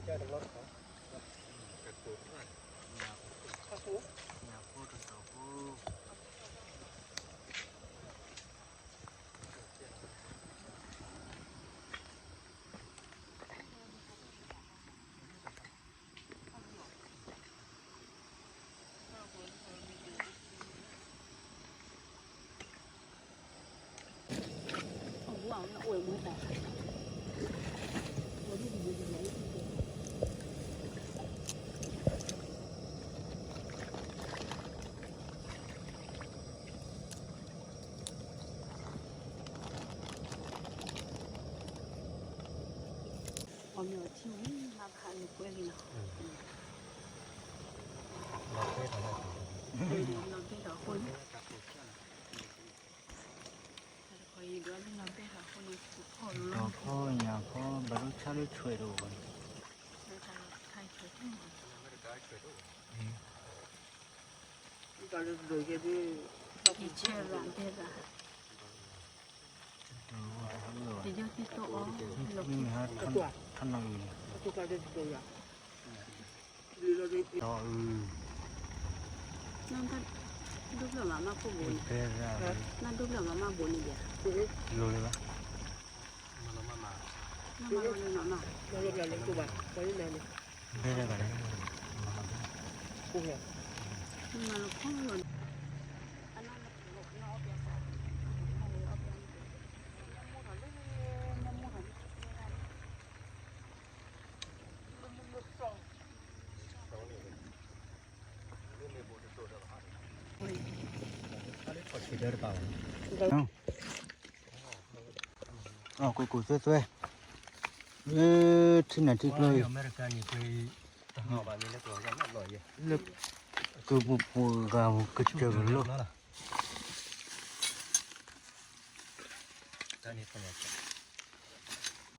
အီၣ်မ့ၤအီထံဝံၤ မၤဖးန့ၣ်ကွဲလံနီၤ, လီၤဘဲထီၣ်အဃိန့ၣ်, တခီယဒွးလၢလီၤဘဲထီၣ်အဃိန့ၣ် ဖီၣ်လီၤလီၤ, ဖီၣ်ညၣ်ဖီၣ် ဘၣ်ဒိဆါလၢဆွဲးတအိၣ်ဘၣ်, ဆွဲးတအိၣ်ဘၣ်, ယဆဲးရၤဘဲရၤ, တယီၢ်တံၢ်တိအီၤ, ထနၣ်အံၤ, ဒီးအု, နဒိၣ်ဖျၢၣ်မးမးဖိဘိန့ၣ်, နဒိၣ်ဖျၢၣ်မးမးဘိန့ၣ်ယၤ, လိၤလၢၤဘၣ်, နမၤလိၤလၢနီၢ်နီၢ်, ဘဲဒၣ်ဘၣ်န့ၣ်, နမၤလိၤဖီလိၤန့ၣ်, အနၢ်နအီၣ်ပျဲစး, နမိၢ်ထီၣ်လၢ, နမိၢ်ထီၣ်လၢ, အီၣ်ကိၢ်ကိၢ်သွဲသွဲ, လၢထံနၢ်ထံကျိ, လၢကပူၤပူၤဂၤမူကစၢၢ်ကလိ, တၢ်န့ၣ်